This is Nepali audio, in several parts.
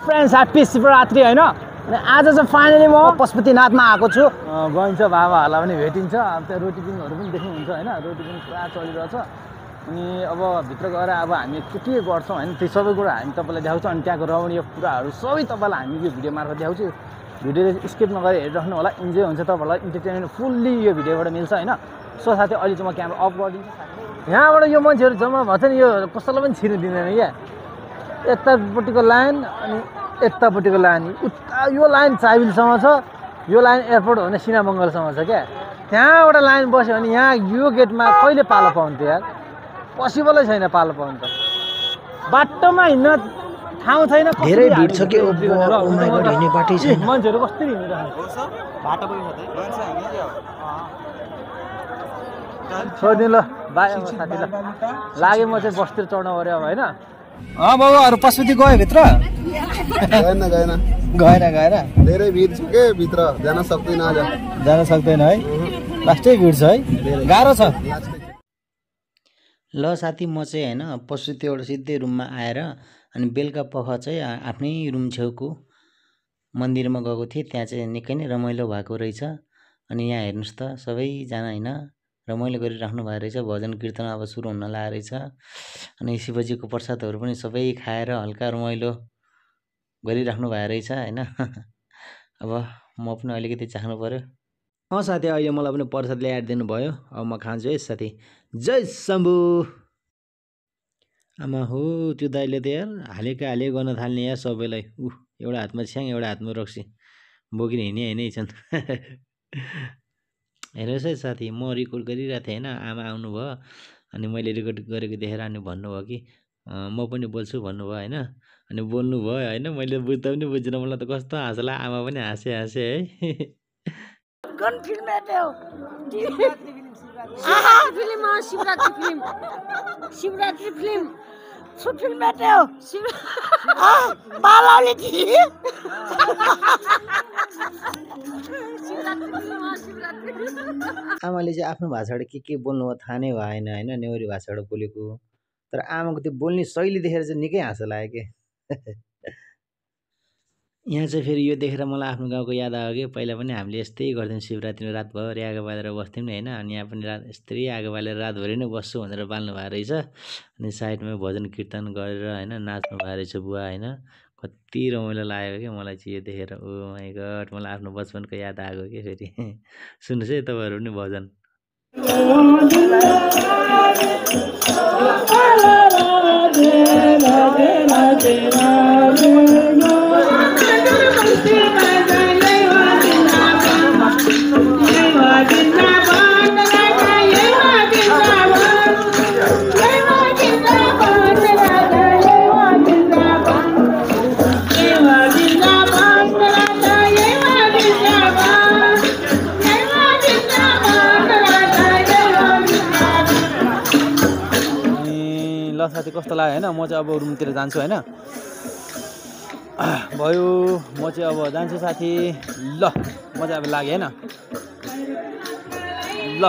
फ्रेन्ड्स ह्याप्पी शिवरात्रि होइन। अनि आज चाहिँ फाइनली म पशुपतिनाथमा आएको छु। गइन्छ बाबाहरूलाई पनि भेटिन्छ। अब त्यहाँ रोटी पिङहरू पनि देख्नुहुन्छ होइन, रोटी पिङ पुरा चलिरहेछ। अनि अब भित्र गएर अब हामी के गर्छौँ होइन त्यो सबै कुरा हामी तपाईँलाई देखाउँछौँ। अनि त्यहाँको रमणीय कुराहरू सबै तपाईँलाई हामी यो भिडियो मार्फत देखाउँछु। भिडियो स्किप नगरी हेरिराख्नु होला, इन्जोय हुन्छ तपाईँहरूलाई, इन्टरटेनमेन्ट फुल्ली यो भिडियोबाट मिल्छ होइन। सो साथी अहिले चाहिँ म क्यामेरा अफ गरिदिन्छु। यहाँबाट यो मान्छेहरू जम्मा भएको छ नि, यो कसैलाई पनि छिर्नु दिँदैन क्या। यतापट्टिको लाइन अनि यतापट्टिको लाइन, उता यो लाइन चाइबिलसम्म छ, यो लाइन एयरपोर्ट हो भने सिनामङ्गलसम्म छ क्या। त्यहाँबाट लाइन बस्यो भने यहाँ यो गेटमा कहिले पालो पाउँथ्यो यार, पोसिबलै छैन पालो पाउनु त। बाटोमा हिँड्न ठाउँ छैन, धेरै भिड छ के हिँड्ने बाटै छैन। मान्छेहरू कसरी हिँडिरहेको बाटो पनि सोधिदिनु ल बाई अब साथी ल लाग्यो। म चाहिँ बसतिर चढ्नु पऱ्यो अब होइन। बाबुहरू पशुपति गयो भित्र? गएन धेरै भिड छ के भित्र, जान सक्दैन है, लास्टै भिड छ है, गाह्रो छ। ल साथी म चाहिँ होइन पशुपतिबाट सिधै रुममा आएर अनि बेलुका पख चाहिँ आफ्नै रुम छेउको मन्दिरमा गएको थिएँ। त्यहाँ चाहिँ निकै नै रमाइलो भएको रहेछ। अनि यहाँ हेर्नुहोस् त सबैजना होइन रमाइलो गरिराख्नु भएको रहेछ। भजन कीर्तन अब सुरु हुन लागेको रहेछ। अनि शिवजीको प्रसादहरू पनि सबै खाएर हल्का रमाइलो गरिराख्नु भएको रहेछ होइन। अब म पनि अलिकति चाख्नु पऱ्यो। साथी अहिले मलाई पनि प्रसाद ल्याएर दिनुभयो, अब म खान्छु है साथी। जय शम्भु। आमा हो त्यो दाइले त यार हाले गर्न थाल्ने यार सबैलाई। एउटा हातमा छ्याङ एउटा हातमा रक्सी बोकेर हिँड्ने होइन छन्। हेर्नुहोस् है साथी, म रेकर्ड गरिरहेको थिएँ होइन, आमा आउनुभयो अनि मैले रेकर्ड गरेको देखेर अनि भन्नुभयो कि म पनि बोल्छु भन्नुभयो होइन। अनि बोल्नुभयो होइन, मैले बुझ्दा पनि बुझिनँ, मलाई त कस्तो हाँस लाग्यो, आमा पनि हाँसे है। कौन फिल्म है त्यो? Film Shivratri film shoot film है त्यो? बालाले आमाले चाहिँ आफ्नो भाषाबाट के बोल्नु भयो थाहा नै भएन होइन, नेवारी भाषाबाट बोलेको। तर आमाको त्यो बोल्ने शैली देखेर चाहिँ निकै हाँसो लाग्यो के। यहाँ चाहिँ फेरि यो देखेर मलाई आफ्नो गाउँको याद आयो कि पहिला पनि हामीले यस्तै गर्थ्यौँ शिवरात्रिमा रातभरि आगो बालेर बस्थ्यौँ नि होइन। अनि यहाँ पनि यस्तै आगो बालेर रातभरि नै बस्छु भनेर बाल्नु भएको रहेछ। अनि साइडमा भजन कीर्तन गरेर होइन नाच्नु भएको रहेछ बुवा होइन। कति रमाइलो लाग्यो क्या मलाई चाहिँ यो देखेर। ओ माई गड, मलाई आफ्नो बचपनको याद आएको कि फेरि। सुन्नुहोस् है तपाईँहरू पनि भजन। साथी कस्तो लाग्यो होइन। म चाहिँ अब रुमतिर जान्छु होइन। भयो म चाहिँ अब जान्छु साथी। ल म चाहिँ अब लागेँ होइन। ल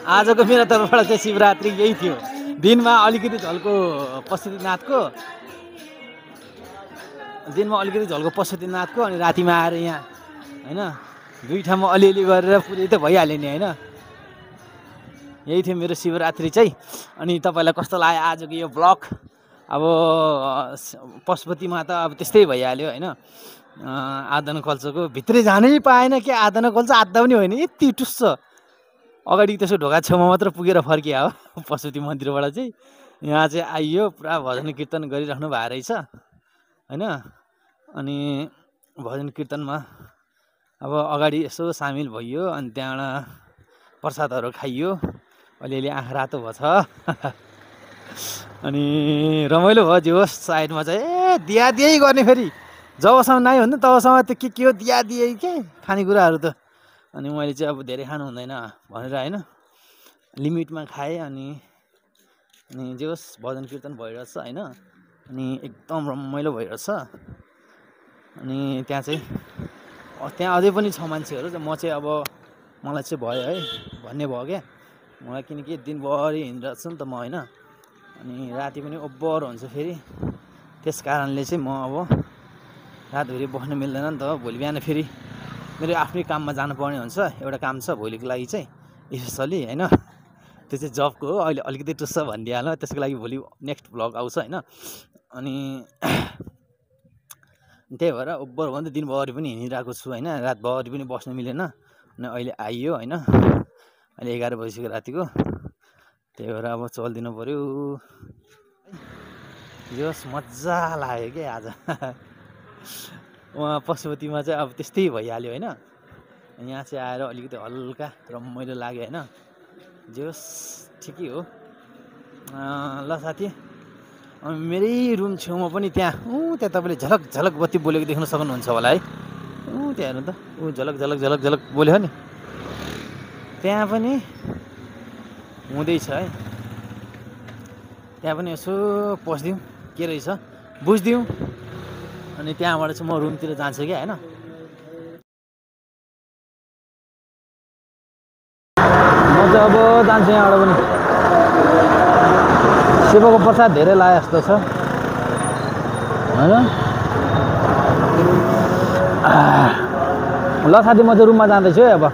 आजको मेरो तर्फबाट चाहिँ शिवरात्रि यही थियो। दिनमा अलिकति झल्को पशुपतिनाथको अनि रातिमा आएर यहाँ होइन दुई ठाउँमा अलिअलि गरेर पुरै त भइहाल्यो नि होइन। यही थियो मेरो शिवरात्रि चाहिँ। अनि तपाईँलाई कस्तो लाग्यो आजको यो ब्लग? अब पशुपतिमा त अब त्यस्तै भइहाल्यो होइन। आदन कल्चोको भित्रै जानै पाएन कि, आदन कल्चो आद्दा पनि होइन, यति टुस्छ अगाडि त्यसो ढोका छेउमा मात्र पुगेर फर्किया हो पशुपति मन्दिरबाट चाहिँ। यहाँ चाहिँ आइयो पुरा भजन कीर्तन गरिराख्नु भएको रहेछ होइन। अनि भजन कीर्तनमा अब अगाडि यसो सामेल भइयो अनि त्यहाँबाट प्रसादहरू खाइयो, अलिअलि आँखा रातो भएछ। अनि रमाइलो भयो जे होस्। साइडमा चाहिँ दियै गर्ने, फेरि जबसम्म नाइ हुन्न तबसम्म त्यो के हो दिए के खानेकुराहरू त। अनि मैले चाहिँ अब धेरै खानु हुँदैन भनेर होइन लिमिटमा खाएँ। अनि जे होस् भजन कीर्तन भइरहेछ होइन। अनि एकदम रमाइलो भइरहेछ। अनि त्यहाँ अझै पनि छ मान्छेहरू। म चाहिँ अब मलाई चाहिँ भयो है भन्ने भयो क्या मलाई, किनकि दिनभरि हिँडिरहेको छु नि त म होइन। अनि राति पनि ओभर हुन्छ फेरि, त्यस कारणले चाहिँ म अब रातभरि बस्न मिल्दैन नि त। भोलि बिहान फेरि मेरो आफ्नै काममा जानुपर्ने हुन्छ। एउटा काम छ भोलिको लागि चाहिँ स्पेसली होइन, त्यो चाहिँ जबको हो। अहिले अलिकति टुस्स भनिदिइहाल्नु, त्यसको लागि भोलि नेक्स्ट भ्लग आउँछ होइन। अनि त्यही भएर ओभरभन्दा दिनभरि पनि हिँडिरहेको छु होइन, रातभरि पनि बस्न मिलेन। अनि अहिले आइयो होइन, अहिले 11 बजीसक्यो रातिको। त्यही भएर अब चलिदिनु पऱ्यो। जस मजा लाग्यो क्या आज। उहाँ पशुपतिमा चाहिँ अब त्यस्तै भइहाल्यो होइन। यहाँ चाहिँ आएर अलिकति हल्का रमाइलो लाग्यो होइन। जस ठिकै हो। ल साथी, मेरै रुम छेउमा पनि त्यहाँ तपाईँले झलक झलक बत्ती बोलेको देख्न सक्नुहुन्छ होला है। त्यहाँ हेर्नु त, झलक झलक झलक झलक बोल्यो नि, त्यहाँ पनि हुँदैछ है। त्यहाँ पनि यसो पस्दिउँ, के रहेछ बुझ्दिउँ, अनि त्यहाँबाट चाहिँ म रुमतिर जान्छु क्या होइन। म चाहिँ अब जान्छु यहाँबाट पनि। शिवको प्रसाद धेरै लाए जस्तो छ होइन। ल साथी, म चाहिँ रुममा जाँदैछु है अब।